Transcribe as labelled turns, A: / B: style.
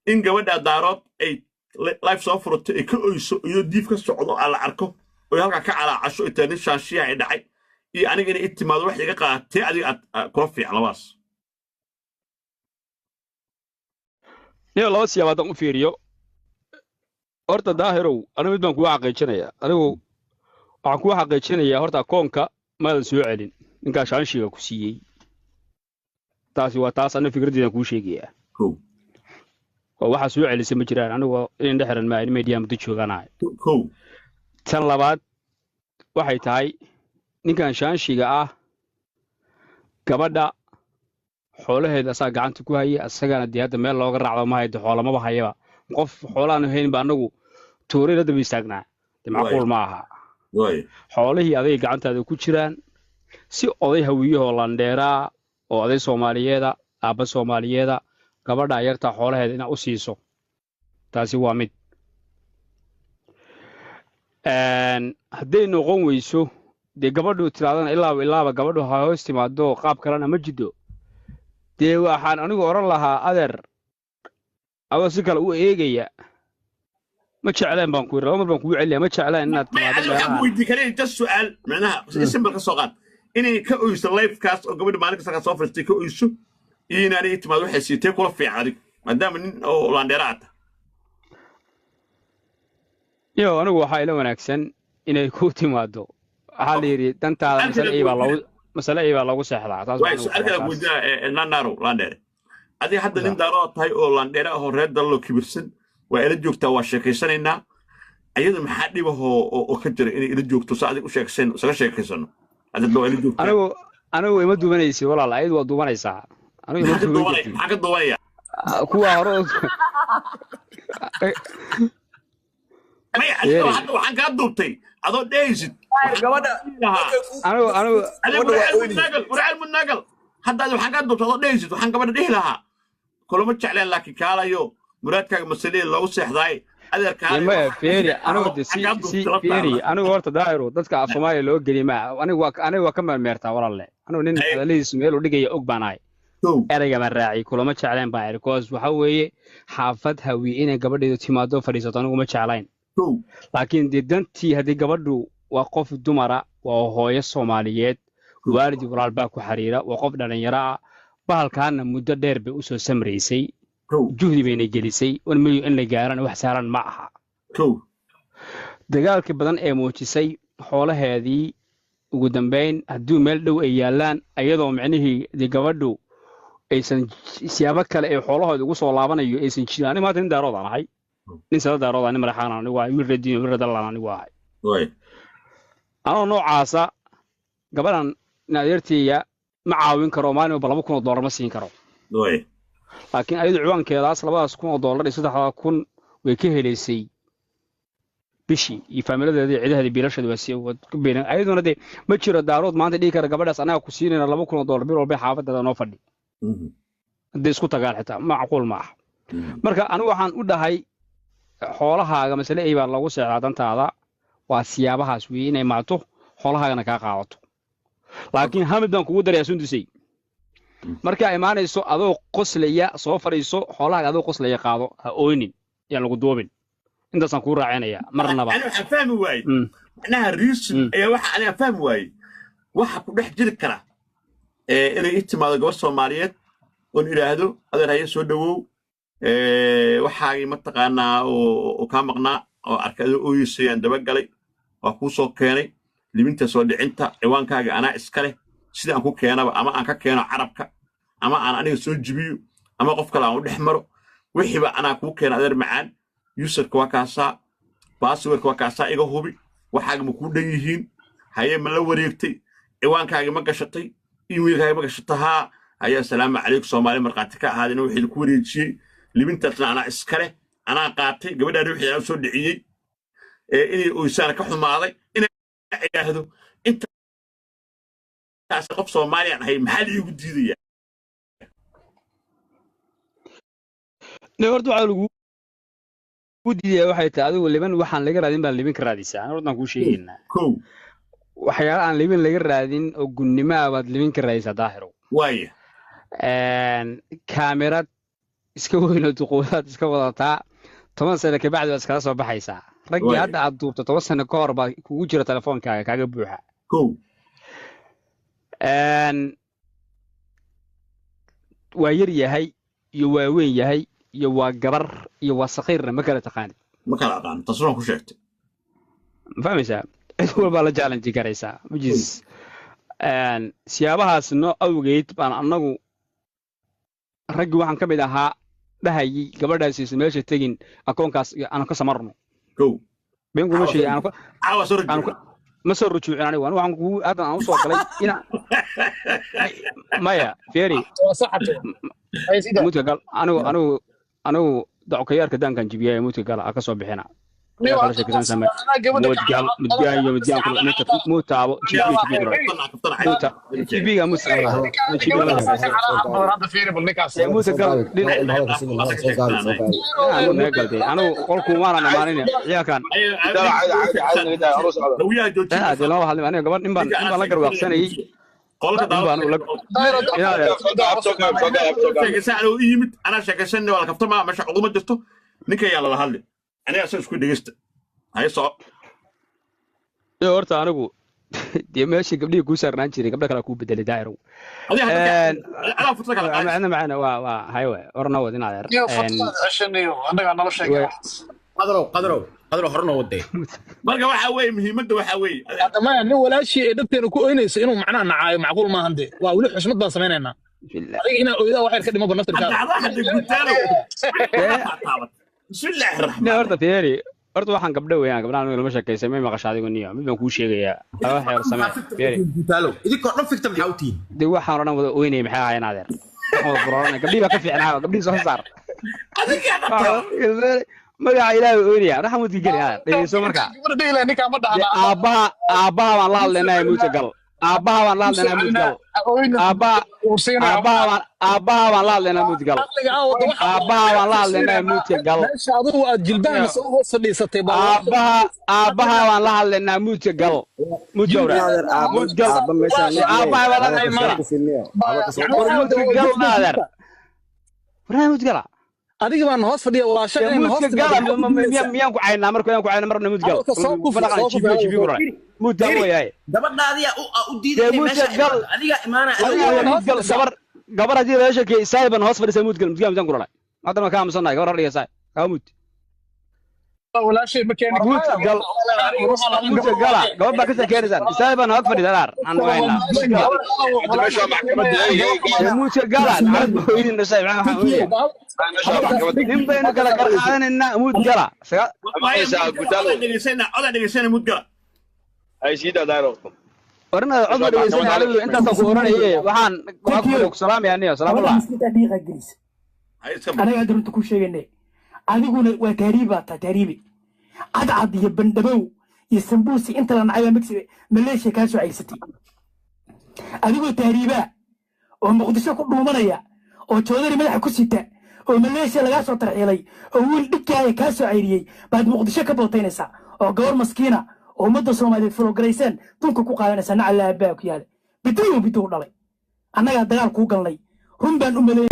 A: In gabadha Daarood ay live soo furato, ay ka oyso iyo diif ka socdo aan la arko, oy halkaa ka calaacasho, ay tahay nin shaanshiya ay dhacay, iyo aniga inay i timaado wax iga qaadatee, adiga aad kula fiican labadaas?
B: Niyo, laba siyaab haddaan u fiiriyo horta, Daahirow, anigu mid baan kugu xaqiijinayaa. Anigu waxaan kugu xaqiijinayaa, horta akoonka maadan soo celin ninkaa shaanshiga ku siiyey. Taasi waa taas, aniga fikraddeedaan kuu sheegayaa.
A: Kow.
B: Oo waxaa soo celisay ma jiraan. Anigu inin dhex xiran maa, in media muddo joogaanahay.
A: Kow.
B: Tan labaad waxay tahay, ninkan shaanshiga ah gabadha xoolaheeda asaga gacanta ku hayay, asagana dee hadda meel looga raacdo ma haydo, xoolamaba hayaba. Qof xoolaanu hayn ba annagu tuuray la daba istaagnaa, dee macquul ma aha. Xoolihii aday gacantaada ku jiraan, si oday Hawiyahoo landheeraa oo oday Soomaaliyeeda, aabba Soomaaliyeeda, gabadha yartaa xoolaheeda inaad u siiso, taasi waa mid. Hadday noqon weyso, dee gabadhu tiraadana ilaaba ilaaba gabadhu ha hoos timaado, qaab kalena ma jiddo. Dee waxaan anigu odhan lahaa, adeer, adoo si kale u eegaya, ma jecleen baan ku yidhi, laba mar baan kugu celinaya, ma jecleen inaad
A: maya
B: timaado
A: adiga waxaan ku
B: meelaha.
A: Weydii kale just su'aal, macnaha simple ka soo qaad inay ka oyso livekaas oo gabadha maalin kasta ka soo fadhiistay ka oyso, iyo in aniga timaado waxay siitee kula fiican adigu, maadaama nin oo laandheera aad tahay?
B: Yo, anigu waxaa ila wanaagsan inay ku timaado. Waxaa la yidhi dantaada masale ey baa loogu, masale ey baa loogu seexdaa. Taas
A: waay
B: baan anigu
A: su'aal
B: qabaa
A: kale
B: taas.
A: Weydiinaa Landaro, landheere, adiga hadda nin Daaroo tahay oo landheere ahoo reer Dalloo kibirsan, waa ila joogtaa, waa sheekaysanaynaa. Ayada maxaa dhibahoo oo ka jira inay ila joogto, sa adiga u sheekaysan isaga sheekaysano? Hadda waa ila joogtaa.
B: Anigu ima duubanaysi walaal, ayadu waa duubanaysaa. Anigu ima
A: maxaa ka
B: duuban
A: duubanaya
B: kartid.
A: Maxaa ka duubanaya?
B: Kuwa hore
A: maya adiga
B: Yeeri.
A: Hadda waxaan kaa duubtay adoo dhehaysid
C: gabadha
A: lahaa
C: markay ku
B: Anigu
A: adiga
C: gabadha waa
A: warceel
C: oyni
A: mudnaagal, warceel mudnaagal. Hadda adiga waxaan kaa duubtay adoo dhehaysid waxaan gabadha dhihi lahaa kulama jecleen, laakiin kaalayo muraadkaaga masalihii loogu seexdaay, adeer
B: dee
A: kaalayo.
B: Maya,
A: waxaan
B: feeri, anigu de
A: waxaan
B: si
A: kaa
B: si
A: duubtay
B: feeri
A: laftaada.
B: Anigu horta, Daahiru, dadka af Soomaaliya loo geliy ma anigu waa ka meermeertaa walaalle. Anigu nin
A: Ay,
B: hadalladiisu meel u dhigaya og baan ahay.
A: Kow.
B: Ereyga baan raaciyay, kulama jecleen baan eri, because waxa weeye xaafad Hawiye inay gabadheedu timaado fadhiisato anigu ma jeclayn.
A: Kow.
B: Laakiin dee dantii, haddii gabadhu waa qof dumara, waa hooyo Soomaaliyeed, waalid iyo walaal baa ku xiriira, waa qof dhalinyaro ah, bahalkaana muddo dheer bay usoo samraysay,
A: Kow.
B: juhdi bayna gelisay, 1 milyan in la gaarana wax sahlan ma aha.
A: Kow.
B: Dagaalkii badan ee muujisay, xoolaheedii ugu dambeyn haddii meel dhow ay yaallaan, ayadoo micnihii dee gabadhu aysan siyaabo kale ee xoolahooda ugu soo laabanayo aysan jirin. Aniga maanta nin Daarood aan ahay, nin sada Daarood aan, nin madaxaan anigu ahay, wiil radiin, wiil radallaan anigu ahay.
A: Waay.
B: Anoo noocaasa gabadhan in adeerteyga ma caawin karo, maalin walba $2,000 ma siin karo.
A: Waay.
B: Laakiin ayadu ciwaankeedaas labadaas kun oo dollar iyo 3,000 way ka helaysay bishii, iyo faamiladeeda iyo cidaheeda biilasheeda waa sii waad ku beenan. Ayaduna dee ma jiro Daarood maanta dhihi kara gabadhaas anaga ku siinayna $2,000 bil walba xaafadeeda noo fadhi. Hadday isku tagaan xitaa macquul ma aha. Marka anigu waxaan u dhahay xoolahaaga masale ey baa loogu seexdaa, dantaada waa siyaabahaas weeye inay maato, xoolahaagana kaa qaadato. Laakiin hal mid baan kugu darayaa, Sundusey, markaa imaanayso adoo qoslaya soo fadhiiso, xoolahaaga adoo qoslaya qaado, ha ooynin, yaan lagu duubin. Intaasaan kuu raacinayaa marnaba.
A: Ani waxaan fahmi waayey macnaha reason ayaa waxa aniga fahmi waayey waxa ku dhex jiri kara ee inay i timaado gabar Soomaaliyeed oon idhaahdo adeer haye soo dhowow, waxaagii mataqaanaa oo kaa maqnaa oo arkay adoo ooyeysayaan dabagalay, waa kuu soo keenay libinta soo dhicinta ciwaankaaga, anaa iska leh, sida aan ku keenaba, ama aan ka keeno Carabka, ama aan aniga soo jibiyo, ama qof kale aan u dhex maro, wixiiba anaa kuu keena. Adeer macaan, userka waa kaasaa, passwordka waa kaasaa, iga hubi waxaaga ma kuu dhan yihiin, haye ma la wareegtay, ciwaankaagi ma gashatay, emailkaagi ma gashatay, haa haye, assalaamu calaykum, Soomaali markhaati ka ahaadina wixii ku wareejiyey, libintaasna anaa iska leh, anaa qaatay, gabadhaani wixii anaa soo dhiciyey, ee inay oysaana ka xumaaday inay idhaahdo intaas qof Soomaaliyaan ahay, maxaa la iigu diidaya?
B: Ne horta waxaa lagu diidaya waxay tahay, adigu liban waxaan laga raadin baa libin ka raadisaa. Ani hortaan kuu sheegaynaa.
A: Kow.
B: Waxyaala aan libin laga raadin oo gunnimo ah baad libin ka raadisaa, Daahirow.
A: Waaya.
B: Kaamirad Iska weynoo duqowdaad iska wadataa, 10 sano kabacdi baad iskala soo baxaysaa raggii. Hadda aad duubto 10 sano ka hor baa kugu jira telefoonkaaga kaaga buuxa.
A: Kow.
B: Waa yar yahay iyo waa weyn yahay iyo waa gabar iyo waa sakiirna ma kala taqaanid.
A: Ma kala aqaan, tasroon ku sheegtay.
B: Ma fahmaysaa? Cid walbaa la challenge karaysaa, which is siyaabahaas no awgeed baan annagu raggii waxaan ka mid ahaa dhahayay gabadhaasiisa meesha tegin, akoonkaas aan ka samarno.
A: Kow.
B: Been kuma sheegay aan
A: Caawa soo
B: aan
A: rajuucin.
B: Ma soo rujuucin. Anigu waxaan kugu haddan aan usoo galay ina maya fieri.
C: Waa sax xabsi. Ay sida.
B: Mute-ka gal. Anigu dacokayaarka daankan jibiyay, mute-ka gal ha ka soo bixina. Yaa kala sheekaysan samee. Mute gal, midgaan iyo midgaan kula mute, mute taabo jibi jibi kula mute jibiga mute jibiga.
C: Hadda fiiri bal ninkaas.
B: Ee mute gal anigu naga galtay, anigu qolku maanan imaanin ciyaalkan.
A: Hawiyaha joojin.
B: Dee lama hadlin aniga, gabadh nin baan la garwaaqsanayay.
A: Qolka.
B: Nin baan ula
A: Sheekaysan anuu i yimid, anaa sheekaysan, waa la kaftamaa, meesha cuduma jirto, ninka yaa lala hadli, aniga asaga isku dhegeysta, haye soco.
B: Iyo horta anigu dee meeshii gabdhihii kuu saarnaan jiray gabdho kale kuu bedelay, Daahirow.
A: Adiga adaa fursad kala qaadaysa.
B: Macna macna waa haye waay orna wad in adeer.
C: Iyo fatadaad ceshanayo annagaa nala sheegay.
D: Qadrow, Qadrow, Qadrow, horena wadee.
A: Marka waxaa weeye, muhiimadda waxaa weeye
C: Hadda maya, nin walaashii ee dhabteena ku oynaysa inuu macnaha nacaayo macquul maahan. Dee waa weli xushmad baan samaynaynaa. Adiga inaa oydaa waxyar ka dhimaba naftirkaada.
A: Hadda hadda gutaalo bismillaahi
B: Ne
A: raxmaan.
B: Horta fiiri, horta waxaan gabdho weeyaan, gabdhahan aniga lama sheekaysay, may maqasha adigu niyo? Mid baan kuu sheegayaa, laba xeer samee, fiiri.
D: Gutaalow, idinkoo dhan fikta maxaa u tihiin?
B: Dee waxaan oo dhan wada oynayay maxay ahaayeen, adeer? Waxaan wada burooranay, gabdhihii baa ka fiicnaa, gabdhihii soo saar.
A: Adiga hadda.
B: Magaca Ilaahay oynaya raxan mute-ka geli, adeer, dhegeyso marka.
C: Gabadha dhihi ninkaa ma
B: Dee
C: dhahna.
B: Aabbaha baan la hadlaynaa, mute-ka gal. Aabbaha baan la hadlaynaa, mute gal. Aabbaha baan la hadlaynaa, mute gal. Aabbaha baan la hadlaynaa, mute-ka gal.
C: Meesha adigu aad jilbaha soo hoos fadhiisatay baa.
B: Aabbaha baan la hadlaynaa, mute-ka gal, mute-ka wra, mute gal. Aabbaha baan la hadlaynaa, war mute-ka gal, adeer, waraa mute gala.
C: Adiga baan hoos fadhiya walaasha
B: Dee
C: inay hoos
B: mute-ka gala, miyaan ku caynaa? Marka miyaan ku caynaa marna? Mute gal.
C: Hadalka soo kufi, soo kufi.
B: Jibiyo jibiyo wra, mute gal weeyahay.
D: Gabadha adiga u
B: Dee
D: diiday inay
B: mute-ka
D: meesha
B: gal.
D: imaado, adiga imaana.
B: Adiga mute gal. Gabar haddii laga sheekeeyey saahiban hoos fadhisa, mute gal, mute gal, mitaan ku dhalay haddana waan ka aamusanahay. Gabar hordhiga saahib kaa mute.
C: Walaashay ma keeni.
B: Mute gal, mute gala. Gabar baa ka sheekeynaysaan, saahiban hoos fadhisa dhaar aan ogaynaa. Mute gal. Dee mute gala, nacad ba hooyadin dhashay, maxaa waxaan oynaya? Nin baynu kala qarqaadanaynaa, mute gala.
A: Odaa dhegeysana, odaa dhegeysana, mute gala.
B: Oranada cod ma dhegeysanaya anigu, intaasaan ku oranaye. Waxaan ku salaamayaa niyo salaamullah.
E: Miskiinta dhiiqa gelis.
A: Haye iska
E: Anaga hadda runta ku sheeganay, adiguna waa tahriibaa taa, tahriibi cadcad iyo bandhabow iyo sambuusi inta la nacay baa Mexico, Maleeshiya kaa soo caysatay adigoo tahriibaa oo Muqdisho ku dhuumanaya oo joodari madaxa ku sita oo Maleeshiya lagaa soo tarxiilay oo wiil dhibkaaya kaa soo cayriyey baad Muqdisho ka bootaynaysaa oo gabar maskiina oo ummadda Soomaaliyeed fulogarayseen dunka ku qaadanaysaa. Nacalla aabbaha ku yaala, bidayo biduu dhalay. Annagaa dagaal kuu galnay, run baan u maleeyay.